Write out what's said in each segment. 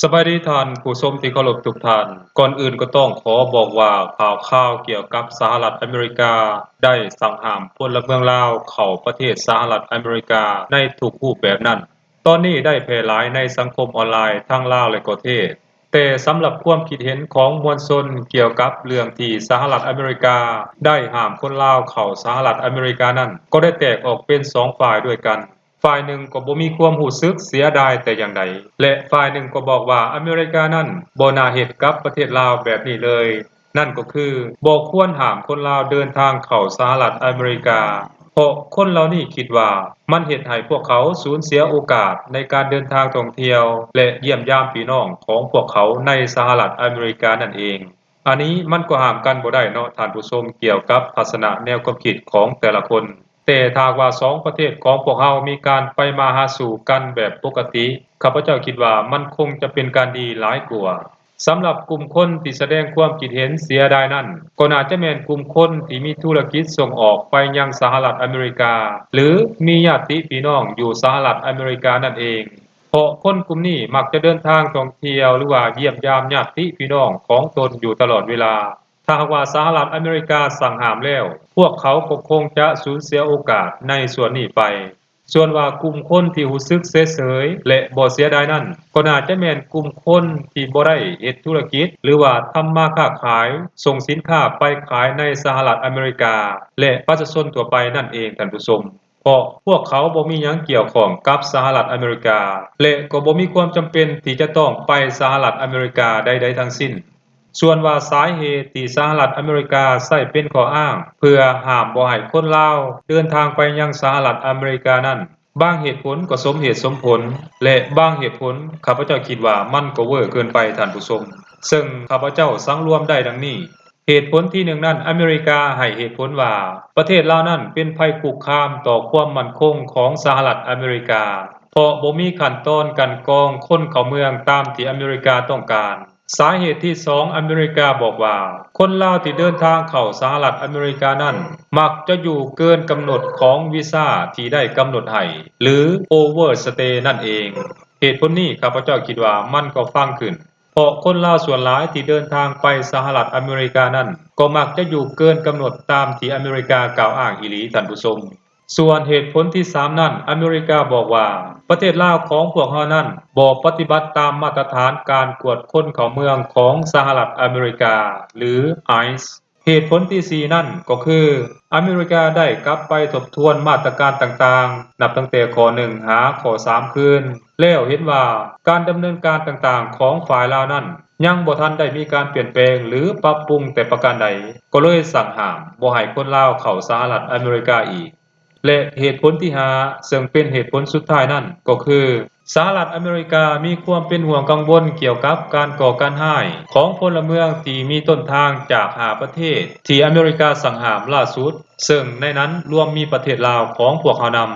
ສະບາຍດີທ່ານຜູ້ຊົມທີ່ເຄົາລົບທຸກທ່ານ. ກ່ອນອື່ນກໍຕ້ອງຂໍບອກວ່າ ຂ່າວຄາວກ່ຽວກັບສະຫະລັດອາເມລິກາໄດ້ສັ່ງຫ້າມພົນລະເມືອງລາວເຂົ້າປະເທດສະຫະລັດອາເມລິກາໃນທຸກຮູບແບບນັ້ນ ຕອນນີ້ໄດ້ແຜ່ຫຼາຍໃນສັງຄົມອອນລາຍທັງລາວ ແລະ ກໍເທດ. ແຕ່ສຳລັບຄວາມຄິດເຫັນຂອງມວນຊົນກ່ຽວກັບເລື່ອງທີ່ສະຫະລັດອາເມລິກາໄດ້ຫ້າມຄົນລາວເຂົ້າສະຫະລັດອາເມລິການັ້ນ ກໍໄດ້ແຕກອອກເປັນສອງຝ່າຍດ້ວຍກັນ. ຝ່າຍໜຶ່ງກໍບໍ່ມີຄວາມຮູ້ສຶກເສຍດາຍແຕ່ຢ່າງໃດ ແລະ ຝ່າຍໜຶ່ງກໍບອກວ່າອາເມລິການັ້ນບໍ່ໜ້າເຮັດກັບປະເທດລາວແບບນີ້ເລີຍ. ນັ້ນກໍຄືບໍ່ຄວນຫ້າມຄົນລາວເດີນທາງເຂົ້າສະຫະລັດອາເມລິກາ ເພາະຄົນເຫຼົ່ານີ້ຄິດວ່າມັນເຮັດໃຫ້ພວກເຂົາສູນເສຍໂອກາດໃນການເດີນທາງທ່ອງທ່ຽວ ແລະ ຢ້ຽມຢາມພີ່ນ້ອງຂອງພວກເຂົາໃນສະຫະລັດອາເມລິການັ້ນເອງ. ອັນນີ້ມັນກໍຫ້າມກັນບໍ່ໄດ້ເນາະທ່ານຜູ້ຊົມ ກ່ຽວກັບທັດສະນະແນວຄວາມຄິດຂອງແຕ່ລະຄົນ. ແຕ່ຖ້າຫາກວ່າສອງປະເທດຂອງພວກເຮົາມີການໄປມາຫາສູ່ກັນແບບປົກກະຕິ, ຂ້າພະເຈົ້າຄິດວ່າມັນຄົງຈະເປັນການດີຫຼາຍກວ່າ. ສຳລັບກຸ່ມຄົນທີ່ສະແດງຄວາມຄິດເຫັນເສຍດາຍນັ້ນ ກໍໜ້າຈະແມ່ນກຸ່ມຄົນທີ່ມີທຸລະກິດສົ່ງອອກໄປຍັງສະຫະລັດອາເມລິກາ ຫຼື ມີຍາດຕິພີ່ນ້ອງຢູ່ສະຫະລັດອາເມລິການັ້ນເອງ, ເພາະຄົນກຸ່ມນີ້ມັກຈະເດີນທາງທ່ອງທ່ຽວ ຫຼືວ່າຢ້ຽມຢາມຍາດຕິພີ່ນ້ອງຂອງຕົນຢູ່ຕະຫຼອດເວລາ. ຖ້າຫາກວ່າສະຫະລັດອາເມລິກາສັ່ງຫ້າມແລ້ວ, ພວກເຂົາກໍຄົງຈະສູນເສຍໂອກາດໃນສ່ວນນີ້ໄປ. ສ່ວນວ່າກຸ່ມຄົນທີ່ຮູ້ສຶກເສຍເສີຍ ແລະ ບໍ່ເສຍດາຍນັ້ນ ກໍໜ້າຈະແມ່ນກຸ່ມຄົນທີ່ບໍ່ໄດ້ເຮັດທຸລະກິດ ຫຼືວ່າທຳມາຄ້າຂາຍ, ສົ່ງສິນຄ້າໄປຂາຍໃນສະຫະລັດອາເມລິກາ ແລະ ປະຊາຊົນທົ່ວໄປນັ້ນເອງທ່ານຜູ້ຊົມ. ເພາະພວກເຂົາບໍ່ມີຫຍັງກ່ຽວຂ້ອງກັບສະຫະລັດອາເມລິກາ ແລະ ກໍບໍ່ມີຄວາມຈຳເປັນທີ່ຈະຕ້ອງໄປສະຫະລັດອາເມລິກາໃດໆທັງສິ້ນ. ສ່ວນວ່າສາເຫດທີ່ສະຫະລັດອາເມລິກາໃຊ້ເປັນຂໍ້ອ້າງເພື່ອຫ້າມບໍ່ໃຫ້ຄົນລາວເດີນທາງໄປຍັງສະຫະລັດອາເມລິການັ້ນ, ບາງເຫດຜົນກໍສົມເຫດສົມຜົນ ແລະ ບາງເຫດຜົນຂ້າພະເຈົ້າຄິດວ່າມັນກໍເວີເກີນໄປທ່ານຜູ້ຊົມ, ເຊິ່ງຂ້າພະເຈົ້າສັງລວມໄດ້ດັ່ງນີ້. ເຫດຜົນທີໜຶ່ງນັ້ນ, ອາເມລິກາໃຫ້ເຫດຜົນວ່າ ປະເທດລາວນັ້ນເປັນໄພຄຸກຄາມຕໍ່ຄວາມໝັ້ນຄົງຂອງສະຫະລັດອາເມລິກາ ເພາະບໍ່ມີຂັ້ນຕອນກັ່ນກອງຄົນເຂົ້າເມືອງຕາມທີ່ອາເມລິກາຕ້ອງການ. ສາເຫດທີສອງ, ອາເມລິກາບອກວ່າ ຄົນລາວທີ່ເດີນທາງເຂົ້າສະຫະລັດອາເມລິການັ້ນ ມັກຈະຢູ່ເກີນກຳນົດຂອງວີຊາທີ່ໄດ້ກຳນົດໃຫ້ ຫຼື overstay ນັ້ນເອງ. ເຫດຜົນນີ້ຂ້າພະເຈົ້າຄິດວ່າມັນກໍຟັງຂຶ້ນ ເພາະຄົນລາວສ່ວນຫຼາຍທີ່ເດີນທາງໄປສະຫະລັດອາເມລິການັ້ນ ກໍມັກຈະຢູ່ເກີນກຳນົດຕາມທີ່ອາເມລິກາກ່າວອ້າງອີ່ຫຼີ, ທ່ານຜູ້ຊົມ. ສ່ວນເຫດຜົນທີສາມນັ້ນ, ອາເມລິກາບອກວ່າ ປະເທດລາວຂອງພວກເຮົານັ້ນບໍ່ປະຕິບັດຕາມມາດຕະຖານການກວດຄົນເຂົ້າເມືອງຂອງສະຫະລັດອາເມລິກາ ຫຼື ໄອສ໌. ເຫດຜົນທີສີ່ນັ້ນກໍຄື ອາເມລິກາໄດ້ກັບໄປທົບທວນມາດຕະການຕ່າງໆ ນັບຕັ້ງແຕ່ຂໍ້ໜຶ່ງຫາຂໍ້ສາມຄືນ ແລ້ວເຫັນວ່າການດຳເນີນການຕ່າງໆຂອງຝ່າຍລາວນັ້ນ ຍັງບໍ່ທັນໄດ້ມີການປ່ຽນແປງ ຫຼື ປັບປຸງແຕ່ປະການໃດ, ກໍເລີຍສັ່ງຫ້າມບໍ່ໃຫ້ຄົນລາວເຂົ້າສະຫະລັດອາເມລິກາອີກ. ແລະ ເຫດຜົນທີຫ້າ ເຊິ່ງເປັນເຫດຜົນສຸດທ້າຍນັ້ນກໍຄື ສະຫະລັດອາເມລິກາມີຄວາມເປັນຫ່ວງກັງວົນກ່ຽວກັບການກໍ່ການຮ້າຍຂອງພົນລະເມືອງທີ່ມີຕົ້ນທາງຈາກຫ້າປະເທດທີ່ອາເມລິກາສັ່ງຫ້າມລ່າສຸດ, ເຊິ່ງໃນນັ້ນລວມມີປະເທດລາວຂອງພວກເຮົານຳ.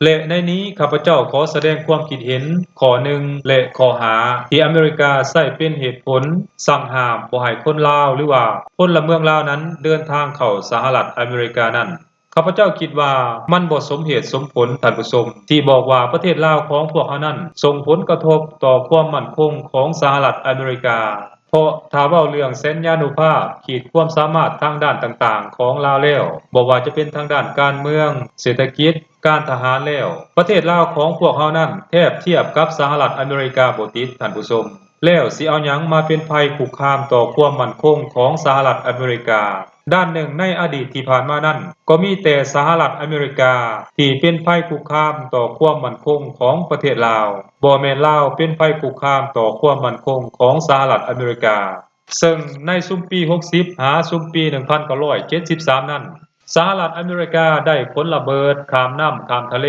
ແລະ ໃນນີ້ຂ້າພະເຈົ້າຂໍສະແດງຄວາມຄິດເຫັນຂໍ້ໜຶ່ງ ແລະ ຂໍ້ຫ້າ ທີ່ອາເມລິກາໃຊ້ເປັນເຫດຜົນສັ່ງຫ້າມບໍ່ໃຫ້ຄົນລາວ ຫຼືວ່າພົນລະເມືອງລາວນັ້ນເດີນທາງເຂົ້າສະຫະລັດອາເມລິການັ້ນ. ຂ້າພະເຈົ້າຄິດວ່າມັນບໍ່ສົມເຫດສົມຜົນ, ທ່ານຜູ້ຊົມ, ທີ່ບອກວ່າປະເທດລາວຂອງພວກເຮົານັ້ນສົ່ງຜົນກະທົບຕໍ່ຄວາມໝັ້ນຄົງຂອງສະຫະລັດອາເມລິກາ, ເພາະຖ້າເວົ້າເລື່ອງແສນຍານຸພາບ, ຂີດຄວາມສາມາດທາງດ້ານຕ່າງໆຂອງລາວແລ້ວ, ບໍ່ວ່າຈະເປັນທາງດ້ານການເມືອງ, ເສດຖະກິດ, ການທະຫານແລ້ວ, ປະເທດລາວຂອງພວກເຮົານັ້ນແທບທຽບກັບສະຫະລັດອາເມລິກາບໍ່ຕິດ, ທ່ານຜູ້ຊົມ. ແລ້ວຊິເອົາຫຍັງມາເປັນໄພຄຸກຄາມຕໍ່ຄວາມໝັ້ນຄົງຂອງສະຫະລັດອາເມລິກາ? ດ້ານໜຶ່ງ, ໃນອະດີດທີ່ຜ່ານມານັ້ນ ກໍມີແຕ່ສະຫະລັດອາເມລິກາທີ່ເປັນໄພຄຸກຄາມຕໍ່ຄວາມໝັ້ນຄົງຂອງປະເທດລາວ, ບໍ່ແມ່ນລາວເປັນໄພຄຸກຄາມຕໍ່ຄວາມໝັ້ນຄົງຂອງສະຫະລັດອາເມລິກາ. ເຊິ່ງໃນຊຸມປີຫົກສິບ ຫາຊຸມປີໜຶ່ງພັນເກົ້າຮ້ອຍເຈັດສິບສາມນັ້ນ, ສະຫະລັດອາເມລິກາໄດ້ຂົນລະເບີດຂ້າມນ້ຳຂ້າມທະເລ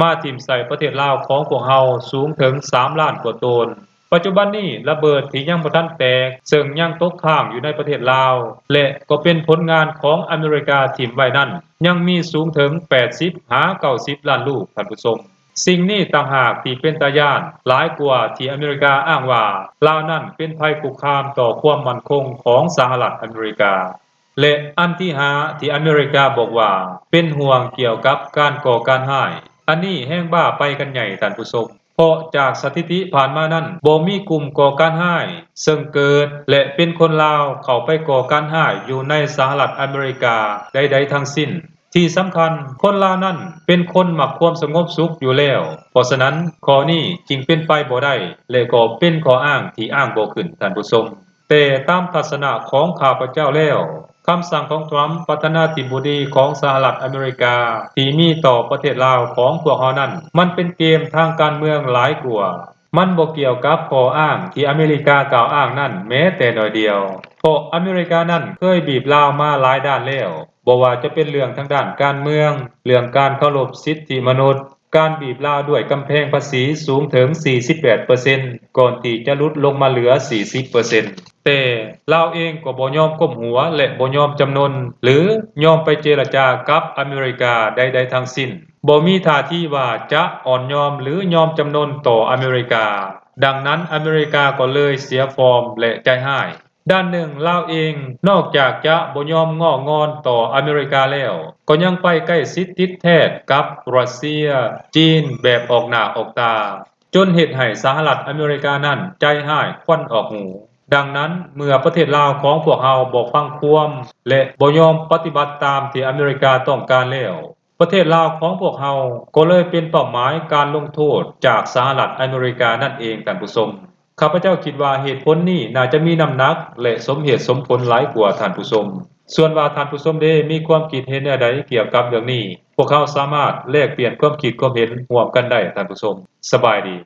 ມາຖິ້ມໃສ່ປະເທດລາວຂອງພວກເຮົາສູງເຖິງສາມລ້ານກວ່າໂຕນ. ປັດຈຸບັນນີ້ລະເບີດທີ່ຍັງບໍ່ທັນແຕກ ເຊິ່ງຍັງຕົກຄ້າງຢູ່ໃນປະເທດລາວ ແລະ ກໍເປັນຜົນງານຂອງອາເມລິກາຖິ້ມໄວ້ນັ້ນ ຍັງມີສູງເຖິງແປດສິບຫາເກົ້າສິບລ້ານລູກ, ທ່ານຜູ້ຊົມ. ສິ່ງນີ້ຕ່າງຫາກທີ່ເປັນຕາຢ້ານຫຼາຍກວ່າທີ່ອາເມລິກາອ້າງວ່າລາວນັ້ນເປັນໄພຄຸກຄາມຕໍ່ຄວາມໝັ້ນຄົງຂອງສະຫະລັດອາເມລິກາ. ແລະ ອັນທີຫ້າ ທີ່ອາເມລິກາບອກວ່າເປັນຫ່ວງກ່ຽວກັບການກໍ່ການຮ້າຍ, ອັນນີ້ແຮ່ງບ້າໄປກັນໃຫຍ່, ທ່ານຜູ້ຊົມ. ເພາະຈາກສະຖິຕິຜ່ານມານັ້ນ ບໍ່ມີກຸ່ມກໍ່ການຮ້າຍ ເຊິ່ງເກີດ ແລະ ເປັນຄົນລາວເຂົ້າໄປກໍ່ການຮ້າຍຢູ່ໃນສະຫະລັດອາເມລິກາໃດໆທັງສິ້ນ. ທີ່ສຳຄັນ ຄົນລາວນັ້ນເປັນຄົນມັກຄວາມສະຫງົບສຸກຢູ່ແລ້ວ, ເພາະສະນັ້ນ ຂໍ້ນີ້ຈຶ່ງເປັນໄປບໍ່ໄດ້ ແລະ ກໍເປັນຂໍ້ອ້າງທີ່ອ້າງບໍ່ຂຶ້ນ, ທ່ານຜູ້ຊົມ. ແຕ່ຕາມທັດສະນະຂອງຂ້າພະເຈົ້າແລ້ວ, ຄຳສັ່ງຂອງທຣຳ ປະທານາທິບໍດີຂອງສະຫະລັດອາເມລິກາ ທີ່ມີຕໍ່ປະເທດລາວຂອງພວກເຮົານັ້ນ ມັນເປັນເກມທາງການເມືອງຫຼາຍກວ່າ. ມັນບໍ່ກ່ຽວກັບຂໍ້ອ້າງທີ່ອາເມລິກາກ່າວອ້າງນັ້ນແມ້ແຕ່ໜ້ອຍດຽວ, ເພາະອາເມລິການັ້ນເຄີຍບີບລາວມາຫຼາຍດ້ານແລ້ວ, ບໍ່ວ່າຈະເປັນເລື່ອງທາງດ້ານການເມືອງ, ເລື່ອງການເຄົາລົບສິດທິມະນຸດ, ການບີບລາວດ້ວຍກຳແພງພາສີສູງເຖິງສີ່ສິບແປດເປີເຊັນ ກ່ອນທີ່ຈະຫຼຸດລົງມາເຫຼືອສີ່ສິບເປີເຊັນ. ແຕ່ລາວເອງກໍບໍ່ຍອມກົ້ມຫົວ ແລະ ບໍ່ຍອມຈຳນົນ ຫຼື ຍອມໄປເຈລະຈາກັບອາເມລິກາໃດໆທັງສິ້ນ. ບໍ່ມີທ່າທີວ່າຈະອ່ອນຍອມ ຫຼື ຍອມຈຳນົນຕໍ່ອາເມລິກາ. ດັ່ງນັ້ນ ອາເມລິກາກໍເລີຍເສຍຟອມ ແລະ ໃຈຮ້າຍ. ດ້ານໜຶ່ງ, ລາວເອງນອກຈາກຈະບໍ່ຍອມງໍ້ງອນຕໍ່ອາເມລິກາແລ້ວ, ກໍຍັງໄປໃກ້ຊິດຕິດແທດກັບຣັດເຊຍ, ຈີນ ແບບອອກໜ້າອອກຕາ, ຈົນເຮັດໃຫ້ສະຫະລັດອາເມລິການັ້ນໃຈຮ້າຍຄວັນອອກຫູ. ດັ່ງນັ້ນ, ເມື່ອປະເທດລາວຂອງພວກເຮົາບໍ່ຟັງຄວາມ ແລະ ບໍ່ຍອມປະຕິບັດຕາມທີ່ອາເມລິກາຕ້ອງການແລ້ວ, ປະເທດລາວຂອງພວກເຮົາກໍເລີຍເປັນເປົ້າໝາຍການລົງໂທດຈາກສະຫະລັດອາເມລິການັ້ນເອງ, ທ່ານຜູ້ຊົມ. ຂ້າພະເຈົ້າຄິດວ່າເຫດຜົນນີ້ໜ້າຈະມີນ້ຳໜັກ ແລະ ສົມເຫດສົມຜົນຫຼາຍກວ່າ, ທ່ານຜູ້ຊົມ. ສ່ວນວ່າທ່ານຜູ້ຊົມເດ ມີຄວາມຄິດເຫັນແນວໃດກ່ຽວກັບເລື່ອງນີ້, ພວກເຮົາສາມາດແລກປ່ຽນຄວາມຄິດຄວາມເຫັນຮ່ວມກັນໄດ້, ທ່ານຜູ້ຊົມ. ສະບາຍດີ.